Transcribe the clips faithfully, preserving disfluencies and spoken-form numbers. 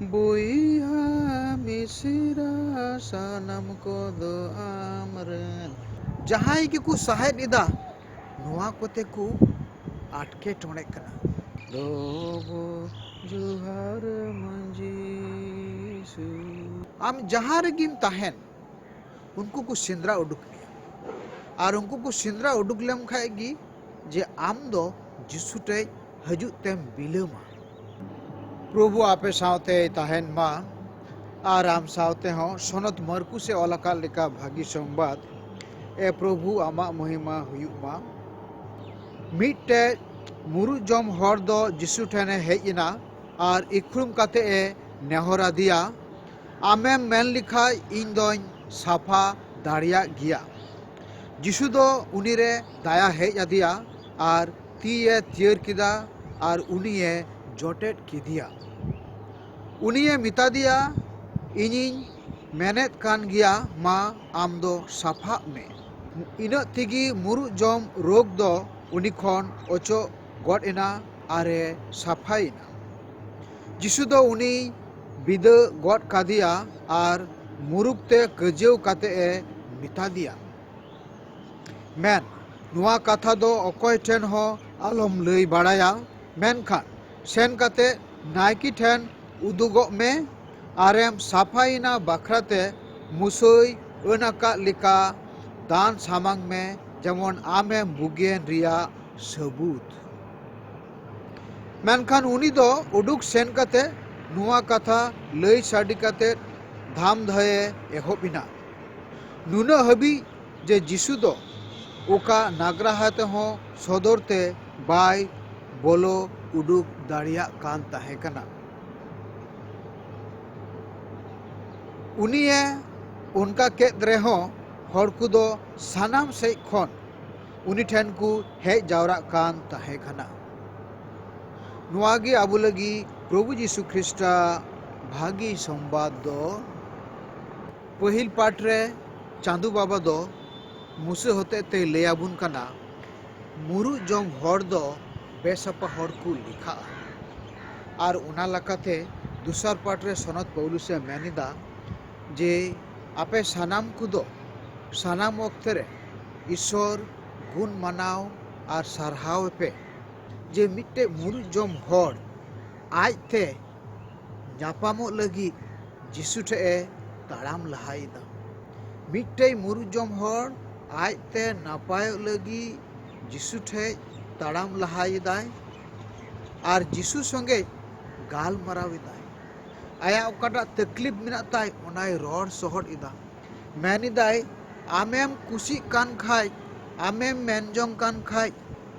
ᱵᱚᱭᱦᱟ ᱢᱤᱥᱨᱟ ᱥᱟᱱᱟᱢ ᱠᱚᱫᱚ ᱟᱢᱨᱮᱱ᱾ ᱡᱟᱦᱟᱸᱭ ᱜᱮᱠᱚ ᱥᱟᱦᱮᱫ ᱮᱫᱟ, ᱱᱚᱣᱟ ᱠᱚᱛᱮ ᱠᱚ ᱟᱴᱠᱮᱴᱚᱬᱮᱜ ᱠᱟᱱᱟ᱾ ᱫᱚᱵᱚ ᱡᱚᱦᱟᱨ ᱢᱟᱹᱡᱷᱤ ᱥᱩ᱾ ᱟᱢ ᱡᱟᱦᱟᱸ ᱨᱮᱜᱮᱢ ᱛᱟᱦᱮᱱ, ᱩᱱᱠᱩ ᱠᱚ ᱥᱮᱸᱫᱽᱨᱟ ᱩᱰᱩᱠ ᱢᱮᱭᱟ᱾ ᱟᱨ ᱩᱱᱠᱩ ᱠᱚ ᱥᱮᱸᱫᱽᱨᱟ ᱩᱰᱩᱠ ᱞᱮᱢ ᱠᱷᱟᱡ ᱜᱮ ᱡᱮ ᱟᱢ ᱫᱚ ᱡᱤᱥᱩ ᱴᱷᱮᱡ ᱦᱤᱡᱩᱜ ᱛᱮᱢ ᱵᱤᱞᱚᱢᱟ᱾ ᱯᱨᱚᱵᱷᱩ ᱟᱯᱮ ᱥᱟᱶᱛᱮᱭ ᱛᱟᱦᱮᱱ ᱢᱟ, ᱟᱨ ᱟᱢ ᱥᱟᱶᱛᱮ ᱦᱚᱸ᱾ ᱥᱚᱱᱚᱛ ᱢᱟᱨᱠᱩᱥ ᱮ ᱚᱞ ᱟᱠᱟᱫ ᱞᱮᱠᱟ ᱵᱷᱟᱹᱜᱤ ᱥᱚᱝᱵᱟᱫ᱾ ᱮ ᱯᱨᱚᱵᱷᱩ, ᱟᱢᱟᱜ ᱢᱚᱦᱤᱢᱟ ᱦᱩᱭᱩᱜ ᱢᱟ᱾ ᱢᱤᱫᱴᱮᱡ ᱢᱩᱨᱩᱫ ᱡᱚᱢ ᱦᱚᱲ ᱫᱚ ᱡᱤᱥᱩ ᱴᱷᱮᱱᱮ ᱦᱮᱡ ᱮᱱᱟ ᱟᱨ ᱤᱠᱷᱲᱩᱢ ᱠᱟᱛᱮ ᱮ ᱱᱮᱦᱚᱨ ᱟᱫᱮᱭᱟ, "ᱟᱢᱮᱢ ᱢᱮᱱ ᱞᱮᱠᱷᱟᱡ ᱤᱧ ᱫᱚᱧ ᱥᱟᱯᱷᱟ ᱫᱟᱲᱮᱭᱟᱜ ᱜᱮᱭᱟ᱾" ᱡᱤᱥᱩ ᱫᱚ ᱩᱱᱤᱨᱮ ᱫᱟᱭᱟ ᱦᱮᱡ ᱟᱫᱮᱭᱟ ᱟᱨ ᱛᱤᱭᱮ ᱛᱤᱭᱟᱹᱨ ᱠᱮᱫᱟ ᱟᱨ ᱩᱱᱤᱭᱮ ᱡᱚᱴᱮᱫ ᱠᱮᱫᱮᱭᱟ᱾ ᱩᱱᱤᱭᱮ ᱢᱮᱛᱟ ᱫᱮᱭᱟ, "ᱤᱧᱤᱧ ᱢᱮᱱᱮᱫ ᱠᱟᱱ ᱜᱮᱭᱟ, ᱢᱟ ᱟᱢ ᱫᱚ ᱥᱟᱯᱷᱟᱜ ᱢᱮ᱾" ᱤᱱᱟᱹᱜ ᱛᱮᱜᱮ ᱢᱩᱨᱩᱫ ᱡᱚᱢ ᱨᱳᱜᱽ ᱫᱚ ᱩᱱᱤ ᱠᱷᱚᱱ ᱚᱪᱚᱜ ᱜᱚᱫ ᱮᱱᱟ ᱟᱨᱮ ᱥᱟᱯᱷᱟᱭᱮᱱᱟ᱾ ᱡᱤᱥᱩ ᱫᱚ ᱩᱱᱤᱭ ᱵᱤᱫᱟᱹ ᱜᱚᱫ ᱠᱟᱫᱮᱭᱟ ᱟᱨ ᱢᱩᱨᱩᱠ ᱛᱮ ᱠᱟᱹᱡᱟᱹᱣ ᱠᱟᱛᱮ ᱮ ᱢᱮᱛᱟ ᱫᱮᱭᱟ, "ᱢᱮᱱ, ᱱᱚᱣᱟ ᱠᱟᱛᱷᱟ ᱫᱚ ᱚᱠᱚᱭ ᱴᱷᱮᱱ ᱦᱚᱸ ᱟᱞᱚᱢ ᱞᱟᱹᱭ ᱵᱟᱲᱟᱭᱟ, ᱢᱮᱱᱠᱷᱟᱱ ᱥᱮᱱ ᱠᱟᱛᱮ ᱱᱟᱭᱠᱮ ᱴᱷᱮᱱ ᱩᱫᱩᱜᱚᱜ ᱢᱮ, ᱟᱨᱮᱢ ᱥᱟᱯᱷᱟᱭᱮᱱᱟ ᱵᱟᱠᱷᱨᱟᱛᱮ ᱢᱩᱥᱟᱹᱭ ᱟᱹᱱ ᱟᱠᱟᱫ ᱞᱮᱠᱟ ᱫᱟᱱ ᱥᱟᱢᱟᱝ ᱢᱮ, ᱡᱮᱢᱚᱱ ᱟᱢᱮᱢ ᱵᱩᱜᱤᱭᱮᱱ ᱨᱮᱭᱟᱜ ᱥᱟᱹᱵᱩᱛ᱾" ᱢᱮᱱᱠᱷᱟᱱ ᱩᱱᱤ ᱫᱚ ᱩᱰᱩᱠ ᱥᱮᱱ ᱠᱟᱛᱮ ᱱᱚᱣᱟ ᱠᱟᱛᱷᱟ ᱞᱟᱹᱭ ᱥᱟᱰᱮ ᱠᱟᱛᱮ ᱫᱷᱟᱢ ᱫᱷᱟᱭᱮ ᱮᱦᱚᱵ ᱮᱱᱟ, ᱱᱩᱱᱟᱹᱜ ᱦᱟᱹᱵᱤᱡ ᱡᱮ ᱡᱤᱥᱩ ᱫᱚ ᱚᱠᱟ ᱱᱟᱜᱽᱨᱟᱦᱟ ᱛᱮᱦᱚᱸ ᱥᱚᱫᱚᱨ ᱛᱮ ᱵᱟᱭ ᱵᱚᱞᱚ ᱩᱰᱩᱠ ᱫᱟᱲᱮᱭᱟᱜ ᱠᱟᱱ ᱛᱟᱦᱮᱸ ᱠᱟᱱᱟ᱾ ᱩᱱᱤᱭᱮ ᱚᱱᱠᱟ ᱠᱮᱫ ᱨᱮᱦᱚᱸ, ᱦᱚᱲ ᱠᱚᱫᱚ ᱥᱟᱱᱟᱢ ᱥᱮᱫ ᱠᱷᱚᱱ ᱩᱱᱤ ᱴᱷᱮᱱ ᱠᱚ ᱦᱮᱡ ᱡᱟᱣᱨᱟᱜ ᱠᱟᱱ ᱛᱟᱦᱮᱸ ᱠᱟᱱᱟ᱾ ᱱᱚᱣᱟ ᱜᱮ ᱟᱵᱚ ᱞᱟᱹᱜᱤᱫ ᱯᱨᱚᱵᱷᱩ ᱡᱤᱥᱩ ᱠᱷᱨᱤᱥᱴᱟᱜ ᱵᱷᱟᱹᱜᱤ ᱥᱚᱢᱵᱟᱫ ᱫᱚ᱾ ᱯᱟᱹᱦᱤᱞ ᱯᱟᱴ ᱨᱮ ᱪᱟᱸᱫᱚ ᱵᱟᱵᱟ ᱫᱚ ᱢᱩᱥᱟᱹ ᱦᱚᱛᱮᱡ ᱛᱮᱭ ᱞᱟᱹᱭ ᱟᱵᱚᱱ ᱠᱟᱱᱟ, ᱢᱩᱨᱩᱫ ᱡᱚᱢ ᱦᱚᱲ ᱫᱚ ᱵᱮᱥᱟᱯᱟ ᱦᱚᱲ ᱠᱚ ᱞᱮᱠᱷᱟᱜᱼᱟ᱾ ᱟᱨ ᱚᱱᱟ ᱞᱮᱠᱟᱛᱮ ᱫᱚᱥᱟᱨ ᱯᱟᱴ ᱨᱮ ᱥᱚᱱᱚᱛ ᱯᱟᱹᱣᱞᱩᱥ ᱮ ᱢᱮᱱ ᱮᱫᱟ ᱡᱮ ᱟᱯᱮ ᱥᱟᱱᱟᱢ ᱠᱚᱫᱚ ᱥᱟᱱᱟᱢ ᱚᱠᱛᱮ ᱨᱮ ᱤᱥᱚᱨ ᱜᱩᱱ ᱢᱟᱱᱟᱣ ᱟᱨ ᱥᱟᱨᱦᱟᱣ ᱮᱯᱮ, ᱡᱮ ᱢᱤᱫᱴᱮᱡ ᱢᱩᱨᱩᱡ ᱡᱚᱢ ᱦᱚᱲ ᱟᱡᱛᱮ ᱧᱟᱯᱟᱢᱚᱜ ᱞᱟᱹᱜᱤᱫ ᱡᱤᱥᱩ ᱴᱷᱮᱡ ᱮ ᱛᱟᱲᱟᱢ ᱞᱟᱦᱟᱭᱮᱫᱟ᱾ ᱢᱤᱫᱴᱮᱡ ᱢᱩᱨᱩᱡ ᱡᱚᱢ ᱦᱚᱲ ᱟᱡᱛᱮ ᱱᱟᱯᱟᱭᱚᱜ ᱞᱟᱹᱜᱤᱫ ᱡᱤᱥᱩ ᱴᱷᱮᱡ ᱛᱟᱲᱟᱢ ᱞᱟᱦᱟᱭᱮᱫᱟᱭ ᱟᱨ ᱡᱤᱥᱩ ᱥᱚᱸᱜᱮ ᱜᱟᱞᱢᱟᱨᱟᱣ ᱮᱫᱟᱭ᱾ ᱟᱭᱟᱜ ᱚᱠᱟᱴᱟᱜ ᱛᱟᱠᱞᱤᱯ ᱢᱮᱱᱟᱜ ᱛᱟᱭ, ᱚᱱᱟᱭ ᱨᱚᱲ ᱥᱚᱦᱚᱫ ᱮᱫᱟ᱾ ᱢᱮᱱ ᱮᱫᱟᱭ, "ᱟᱢᱮᱢ ᱠᱩᱥᱤᱜ ᱠᱟᱱ ᱠᱷᱟᱡ, ᱟᱢᱮᱢ ᱢᱮᱱ ᱡᱚᱝ ᱠᱟᱱ ᱠᱷᱟᱡ,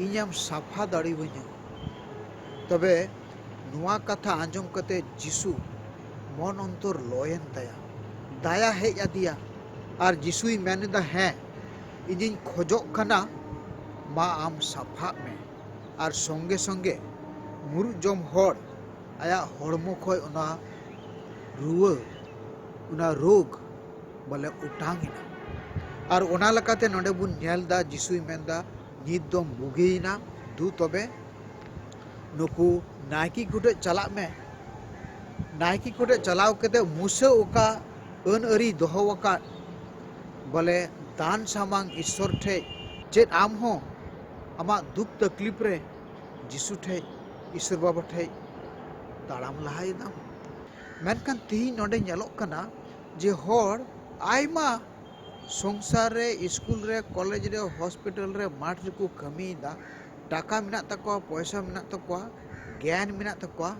ᱤᱧᱮᱢ ᱥᱟᱯᱷᱟ ᱫᱟᱲᱮᱣᱟᱹᱧᱟ?" ᱛᱚᱵᱮ ᱱᱚᱣᱟ ᱠᱟᱛᱷᱟ ᱟᱸᱡᱚᱢ ᱠᱟᱛᱮ ᱡᱤᱥᱩ ᱢᱚᱱ ᱚᱱᱛᱚᱨ ᱞᱚᱭᱮᱱ ᱛᱟᱭᱟ, ᱫᱟᱭᱟ ᱦᱮᱡ ᱟᱫᱮᱭᱟ᱾ ᱟᱨ ᱡᱤᱥᱩᱭ ᱢᱮᱱ ᱮᱫᱟ, "ᱦᱮᱸ, ᱤᱧᱤᱧ ᱠᱷᱚᱡᱚᱜ ᱠᱟᱱᱟ, ᱢᱟ ᱟᱢ ᱥᱟᱯᱷᱟᱜ ᱢᱮ᱾" ᱟᱨ ᱥᱚᱸᱜᱮ ᱥᱚᱸᱜᱮ ᱢᱩᱨᱩᱡ ᱡᱚᱢ ᱦᱚᱲ ᱟᱭᱟᱜ ᱦᱚᱲᱢᱚ ᱠᱷᱚᱡ ᱚᱱᱟ ᱨᱩᱣᱟᱹ, ᱚᱱᱟ ᱨᱳᱜᱽ ᱵᱚᱞᱮ ᱚᱴᱟᱝ ᱮᱱᱟ᱾ ᱟᱨ ᱚᱱᱟ ᱞᱮᱠᱟᱛᱮ ᱱᱚᱰᱮ ᱵᱚᱱ ᱧᱮᱞ ᱮᱫᱟ, ᱡᱤᱥᱩᱭ ᱢᱮᱱ ᱮᱫᱟ, "ᱱᱤᱛ ᱫᱚᱢ ᱵᱩᱜᱤᱭᱮᱱᱟ, ᱫᱩ ᱛᱚᱵᱮ ᱱᱩᱠᱩ ᱱᱟᱭᱠᱮ ᱠᱚᱴᱷᱮᱡ ᱪᱟᱞᱟᱜ ᱢᱮ᱾ ᱱᱟᱭᱠᱮ ᱠᱚᱴᱷᱮᱡ ᱪᱟᱞᱟᱣ ᱠᱟᱛᱮ ᱢᱩᱥᱟᱹ ᱚᱠᱟ ᱟᱹᱱ ᱟᱹᱨᱤ ᱫᱚᱦᱚ ᱟᱠᱟᱫ, ᱵᱚᱞᱮ ᱫᱟᱱ ᱥᱟᱢᱟᱝ ᱤᱥᱥᱚᱨ ᱴᱷᱮᱡ, ᱪᱮᱫ ᱟᱢ ᱦᱚᱸ ᱟᱢᱟᱜ ᱫᱩᱠ ᱛᱟᱠᱞᱤᱯ ᱨᱮ ᱡᱤᱥᱩ ᱴᱷᱮᱡ, ᱤᱥᱥᱚᱨ ᱵᱟᱵᱟ ᱴᱷᱮᱡ ᱛᱟᱲᱟᱢ ᱞᱟᱦᱟᱭ ᱫᱟᱢ?" ᱢᱮᱱᱠᱷᱟᱱ ᱛᱮᱦᱮᱧ ᱱᱚᱰᱮ ᱧᱮᱞᱚᱜ ᱠᱟᱱᱟ ᱡᱮ ᱦᱚᱲ ᱟᱭᱢᱟ ᱥᱚᱝᱥᱟᱨ ᱨᱮ, ᱤᱥᱠᱩᱞ ᱨᱮ, ᱠᱚᱞᱮᱡᱽ ᱨᱮ, ᱦᱚᱥᱯᱤᱴᱟᱞ ᱨᱮ, ᱢᱟᱴᱷ ᱨᱮᱠᱚ ᱠᱟᱹᱢᱤᱭᱮᱫᱟ, ᱴᱟᱠᱟ ᱢᱮᱱᱟᱜ ᱛᱟᱠᱚᱣᱟ, ᱯᱚᱭᱥᱟ ᱢᱮᱱᱟᱜ ᱛᱟᱠᱚᱣᱟ, ᱜᱮᱭᱟᱱ ᱢᱮᱱᱟᱜ ᱛᱟᱠᱚᱣᱟ,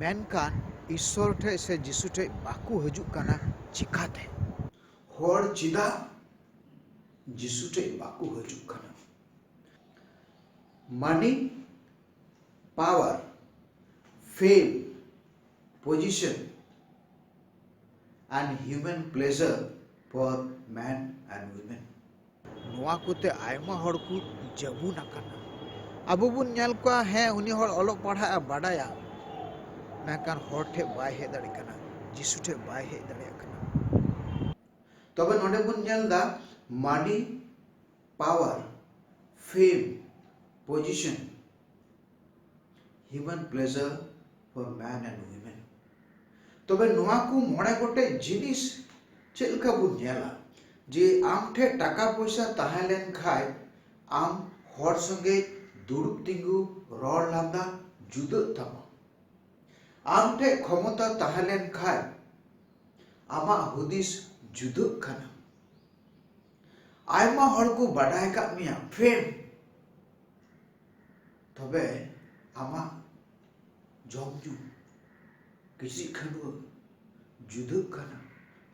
ᱢᱮᱱᱠᱷᱟᱱ ᱤᱥᱥᱚᱨ ᱴᱷᱮᱡ ᱥᱮ ᱡᱤᱥᱩ ᱴᱷᱮᱡ ᱵᱟᱠᱚ ᱦᱤᱡᱩᱜ ᱠᱟᱱᱟ᱾ ᱪᱤᱠᱟᱛᱮ? ᱦᱚᱲ ᱪᱮᱫᱟᱜ ᱡᱤᱥᱩ ᱴᱷᱮᱡ ᱵᱟᱠᱚ ᱦᱤᱡᱩᱜ ᱠᱟᱱᱟ? Money, power, fame, position and human pleasure for man and women. ᱱᱚᱣᱟ ᱠᱚᱛᱮ ᱟᱭᱢᱟ ᱦᱚᱲ ᱠᱚ ᱡᱟᱹᱵᱩᱱ ᱟᱠᱟᱱᱟ᱾ ᱟᱵᱚ ᱵᱚᱱ ᱧᱮᱞ ᱠᱚᱣᱟ, ᱦᱮᱸ, ᱩᱱᱤ ᱦᱚᱲ ᱚᱞᱚᱜ ᱯᱟᱲᱦᱟᱜ ᱮ ᱵᱟᱰᱟᱭᱟ, ᱢᱮᱱᱠᱷᱟᱱ ᱦᱚᱲ ᱴᱷᱮᱡ ᱵᱟᱭ ᱦᱮᱡ ᱫᱟᱲᱮᱭᱟᱜ ᱠᱟᱱᱟ, ᱡᱤᱥᱩ ᱴᱷᱮᱡ ᱵᱟᱭ ᱦᱮᱡ ᱫᱟᱲᱮᱭᱟᱜ ᱠᱟᱱᱟ᱾ ᱛᱚᱵᱮ ᱱᱚᱰᱮ ᱵᱚᱱ ᱧᱮᱞ ᱮᱫᱟ, money, power, fame, position, human pleasure for man and women. ᱛᱚᱵᱮ ᱱᱚᱣᱟ ᱠᱚ ᱢᱚᱬᱮ ᱜᱚᱴᱮᱡ ᱡᱤᱱᱤᱥ ᱪᱮᱫ ᱞᱮᱠᱟ ᱵᱚᱱ ᱧᱮᱞᱟ? ᱡᱮ ᱟᱢ ᱴᱷᱮᱱ ᱴᱟᱠᱟ ᱯᱚᱭᱥᱟ ᱛᱟᱦᱮᱸ ᱞᱮᱱ ᱠᱷᱟᱡ ᱟᱢ ᱦᱚᱲ ᱥᱚᱸᱜᱮ ᱫᱩᱲᱩᱵ ᱛᱤᱸᱜᱩ, ᱨᱚᱲ ᱞᱟᱸᱫᱟ ᱡᱩᱫᱟᱹᱜ ᱛᱟᱢᱟ᱾ ᱟᱢ ᱴᱷᱮᱱ ᱠᱷᱚᱢᱚᱛᱟ ᱛᱟᱦᱮᱸ ᱞᱮᱱ ᱠᱷᱟᱡ ᱟᱢᱟᱜ ᱦᱩᱫᱤᱥ ᱡᱩᱫᱟᱹᱜ ᱠᱟᱱᱟ᱾ ᱟᱭᱢᱟ ᱦᱚᱲ ᱠᱚ ᱵᱟᱰᱟᱭ ᱠᱟᱜ ᱢᱮᱭᱟ, ᱯᱷᱮᱢ, ᱛᱚᱵᱮ ᱟᱢᱟᱜ ᱡᱚᱢ ᱧᱩ, ᱠᱤᱪᱨᱤᱡ ᱠᱷᱟᱹᱰᱣᱟᱹ ᱡᱩᱫᱟᱹᱜ ᱠᱟᱱᱟ,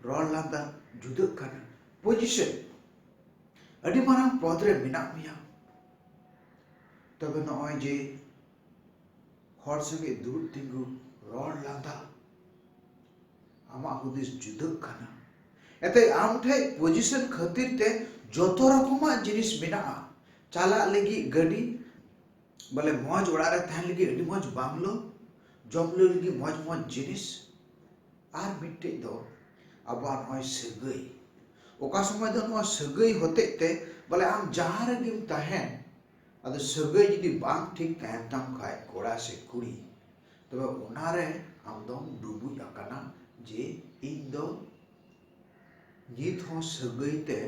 ᱨᱚᱲ ᱞᱟᱸᱫᱟ ᱡᱩᱫᱟᱹᱜ ᱠᱟᱱᱟ, ᱯᱚᱡᱤᱥᱚᱱ, ᱟᱹᱰᱤ ᱢᱟᱨᱟᱝ ᱯᱚᱫᱽ ᱨᱮ ᱢᱮᱱᱟᱜ ᱢᱮᱭᱟ, ᱛᱚᱵᱮ ᱱᱚᱜᱼᱚᱭ ᱡᱮ ᱦᱚᱲ ᱥᱚᱸᱜᱮ ᱫᱩᱲᱩᱵ ᱛᱤᱸᱜᱩ, ᱨᱚᱲ ᱞᱟᱸᱫᱟ, ᱟᱢᱟᱜ ᱦᱩᱫᱤᱥ ᱡᱩᱫᱟᱹᱜ ᱠᱟᱱᱟ᱾ ᱮᱱᱛᱮ ᱟᱢ ᱴᱷᱮᱡ ᱯᱚᱡᱤᱥᱚᱱ ᱠᱷᱟᱹᱛᱤᱨ ᱛᱮ ᱡᱚᱛᱚ ᱨᱚᱠᱚᱢᱟᱜ ᱡᱤᱱᱤᱥ ᱢᱮᱱᱟᱜᱼᱟ᱾ ᱪᱟᱞᱟᱜ ᱞᱟᱹᱜᱤᱫ ᱜᱟᱹᱰᱤ, ᱵᱚᱞᱮ ᱢᱚᱡᱽ ᱚᱲᱟᱜ ᱨᱮ ᱛᱟᱦᱮᱱ ᱞᱟᱹᱜᱤᱫ ᱟᱹᱰᱤ ᱢᱚᱡᱽ ᱵᱟᱝᱞᱳ, ᱡᱚᱢ ᱧᱩ ᱞᱟᱹᱜᱤᱫ ᱢᱚᱡᱽ ᱢᱚᱡᱽ ᱡᱤᱱᱤᱥ, ᱟᱨ ᱢᱤᱫᱴᱮᱡ ᱫᱚ ᱟᱵᱚᱣᱟᱜ ᱱᱚᱜᱼᱚᱭ ᱥᱟᱹᱜᱟᱹᱭ᱾ ᱚᱠᱟ ᱥᱚᱢᱚᱭ ᱫᱚ ᱱᱚᱣᱟ ᱥᱟᱹᱜᱟᱹᱭ ᱦᱚᱛᱮᱡ ᱛᱮ ᱵᱚᱞᱮ ᱟᱢ ᱡᱟᱦᱟᱸ ᱨᱮᱜᱮᱢ ᱛᱟᱦᱮᱱ, ᱟᱫᱚ ᱥᱟᱹᱜᱟᱹᱭ ᱡᱩᱫᱤ ᱵᱟᱝ ᱴᱷᱤᱠ ᱛᱟᱦᱮᱱ ᱛᱟᱢ ᱠᱷᱟᱡ, ᱠᱚᱲᱟ ᱥᱮ ᱠᱩᱲᱤ, ᱛᱚᱵᱮ ᱚᱱᱟᱨᱮ ᱟᱢ ᱫᱚᱢ ᱰᱩᱵᱩᱡ ᱟᱠᱟᱱᱟ ᱡᱮ ᱤᱧ ᱫᱚ ᱱᱤᱛ ᱦᱚᱸ ᱥᱟᱹᱜᱟᱹᱭ ᱛᱮ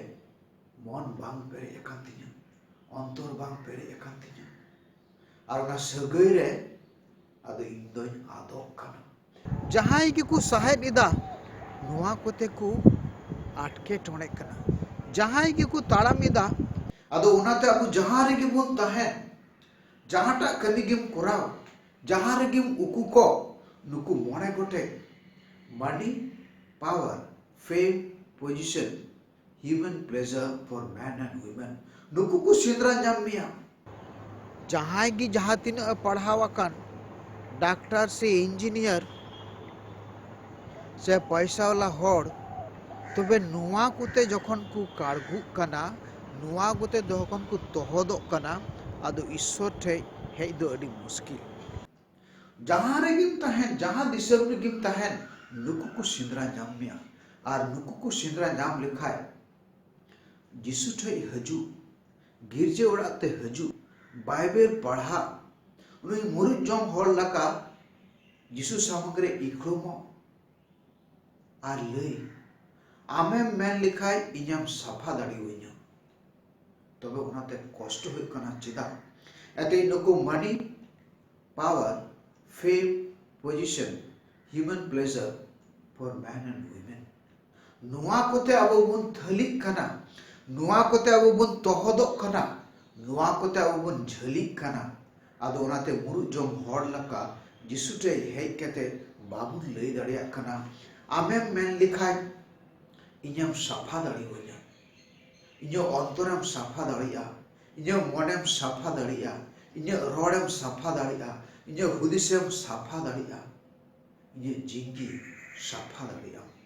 ᱢᱚᱱ ᱵᱟᱝ ᱯᱮᱨᱮᱡ ᱟᱠᱟᱱ ᱛᱤᱧᱟᱹ, ᱚᱱᱛᱚᱨ ᱵᱟᱝ ᱯᱮᱨᱮᱡ ᱟᱠᱟᱱ ᱛᱤᱧᱟᱹ, ᱟᱨ ᱚᱱᱟ ᱥᱟᱹᱜᱟᱹᱭ ᱨᱮ ᱟᱫᱚ ᱤᱧ ᱫᱚᱧ ᱟᱫᱚᱜ ᱠᱟᱱᱟ᱾ ᱡᱟᱦᱟᱸᱭ ᱜᱮᱠᱚ ᱥᱟᱦᱮᱫ ᱮᱫᱟ, ᱱᱚᱣᱟ ᱠᱚᱛᱮ ᱠᱚ ᱟᱴᱠᱮᱴᱚᱬᱮᱜ ᱠᱟᱱᱟ᱾ ᱡᱟᱦᱟᱸᱭ ᱜᱮᱠᱚ ᱛᱟᱲᱟᱢ ᱮᱫᱟ, ᱟᱫᱚ ᱚᱱᱟᱛᱮ ᱟᱵᱚ ᱡᱟᱦᱟᱸ ᱨᱮᱜᱮ ᱵᱚᱱ ᱛᱟᱦᱮᱱ, ᱡᱟᱦᱟᱸᱴᱟᱜ ᱠᱟᱹᱢᱤ ᱜᱮᱢ ᱠᱚᱨᱟᱣ, ᱡᱟᱦᱟᱸ ᱨᱮᱜᱮᱢ ᱩᱠᱩ ᱠᱚᱜ, ᱱᱩᱠᱩ ᱢᱚᱬᱮ ᱜᱚᱴᱮᱡ, money, power, fame, position, human pleasure for men and women, ᱱᱩᱠᱩ ᱠᱚ ᱥᱮᱸᱫᱽᱨᱟ ᱧᱟᱢ ᱢᱮᱭᱟ᱾ ᱡᱟᱦᱟᱸᱭ ᱜᱮ ᱡᱟᱦᱟᱸ ᱛᱤᱱᱟᱹᱜ ᱮ ᱯᱟᱲᱦᱟᱣ ᱟᱠᱟᱱ, ᱰᱟᱠᱛᱟᱨ ᱥᱮ ᱤᱧᱡᱤᱱᱤᱭᱟᱨ ᱥᱮ ᱯᱚᱭᱥᱟ ᱣᱟᱞᱟ ᱦᱚᱲ, ᱛᱚᱵᱮ ᱱᱚᱣᱟ ᱠᱚᱛᱮ ᱡᱚᱠᱷᱚᱱ ᱠᱚ ᱠᱟᱲᱜᱩᱜ ᱠᱟᱱᱟ, ᱱᱚᱣᱟ ᱠᱚᱛᱮ ᱡᱚᱠᱷᱚᱱ ᱠᱚ ᱛᱚᱦᱚᱫᱚᱜ ᱠᱟᱱᱟ, ᱟᱫᱚ ᱤᱥᱥᱚᱨ ᱴᱷᱮᱡ ᱦᱮᱡ ᱫᱚ ᱟᱹᱰᱤ ᱢᱩᱥᱠᱤᱞ᱾ ᱡᱟᱦᱟᱸ ᱨᱮᱜᱮᱢ ᱛᱟᱦᱮᱱ, ᱡᱟᱦᱟᱸ ᱫᱤᱥᱚᱢ ᱨᱮᱜᱮᱢ ᱛᱟᱦᱮᱱ, ᱱᱩᱠᱩ ᱠᱚ ᱥᱮᱸᱫᱽᱨᱟ ᱧᱟᱢ ᱢᱮᱭᱟ᱾ ᱟᱨ ᱱᱩᱠᱩ ᱠᱚ ᱥᱮᱸᱫᱽᱨᱟ ᱧᱟᱢ ᱞᱮᱠᱷᱟᱡ, ᱡᱤᱥᱩ ᱴᱷᱮᱡ ᱦᱤᱡᱩᱜ, ᱜᱤᱨᱡᱟᱹ ᱚᱲᱟᱜ ᱛᱮ ᱦᱤᱡᱩᱜ, ᱵᱟᱭᱵᱮᱞ ᱯᱟᱲᱦᱟᱜ, ᱩᱱᱤ ᱢᱩᱨᱩᱡ ᱡᱚᱢ ᱦᱚᱲ ᱞᱮᱠᱟ ᱡᱤᱥᱩ ᱥᱟᱢᱟᱝ ᱨᱮ ᱤᱠᱷᱲᱩᱢᱚᱜ, ᱟᱨ ᱞᱟᱹᱭ, ᱟᱢᱮᱢ ᱢᱮᱱ ᱞᱮᱠᱷᱟᱡ ᱤᱧᱮᱢ ᱥᱟᱯᱷᱟ ᱫᱟᱲᱮᱭᱟᱹᱧᱟ᱾ ᱛᱚᱵᱮ ᱚᱱᱟᱛᱮ ᱠᱚᱥᱴᱚ ᱦᱩᱭᱩᱜ ᱠᱟᱱᱟ᱾ ᱪᱮᱫᱟᱜ? ᱮᱛᱮ ᱱᱩᱠᱩ money, power, fame, position, human pleasure for men and women, ᱱᱚᱣᱟ ᱠᱚᱛᱮ ᱟᱵᱚ ᱵᱚᱱ ᱛᱷᱟᱹᱞᱤᱜ ᱠᱟᱱᱟ, ᱱᱚᱣᱟ ᱠᱚᱛᱮ ᱟᱵᱚ ᱵᱚᱱ ᱛᱚᱦᱚᱫᱚᱜ ᱠᱟᱱᱟ, ᱱᱚᱣᱟ ᱠᱚᱛᱮ ᱟᱵᱚ ᱵᱚᱱ ᱡᱷᱟᱹᱞᱤᱜ ᱠᱟᱱᱟ᱾ ᱟᱫᱚ ᱚᱱᱟᱛᱮ ᱢᱩᱨᱩᱫ ᱡᱚᱢ ᱦᱚᱲ ᱞᱮᱠᱟ ᱡᱤᱥᱩ ᱴᱷᱮᱡ ᱦᱮᱡ ᱠᱟᱛᱮ ᱵᱟᱵᱚᱱ ᱞᱟᱹᱭ ᱫᱟᱲᱮᱭᱟᱜ ᱠᱟᱱᱟ, ᱟᱢᱮᱢ ᱢᱮᱱ ᱞᱮᱠᱷᱟᱡ ᱤᱧᱮᱢ ᱥᱟᱯᱷᱟ ᱫᱟᱲᱮᱭᱟᱹᱧᱟ, ᱤᱧᱟᱹᱜ ᱚᱱᱛᱚᱨᱮᱢ ᱥᱟᱯᱷᱟ ᱫᱟᱲᱮᱭᱟᱜᱼᱟ, ᱤᱧᱟᱹᱜ ᱢᱚᱱᱮᱢ ᱥᱟᱯᱷᱟ ᱫᱟᱲᱮᱭᱟᱜᱼᱟ, ᱤᱧᱟᱹᱜ ᱨᱚᱲᱮᱢ ᱥᱟᱯᱷᱟ ᱫᱟᱲᱮᱭᱟᱜᱼᱟ, ᱤᱧᱟᱹᱜ ᱦᱩᱫᱤᱥᱮᱢ ᱥᱟᱯᱷᱟ ᱫᱟᱲᱮᱭᱟᱜᱼᱟ, ᱤᱧᱟᱹᱜ ᱡᱤᱣᱤ ᱥᱟᱯᱷᱟ ᱫᱟᱲᱮᱭᱟᱜᱼᱟ᱾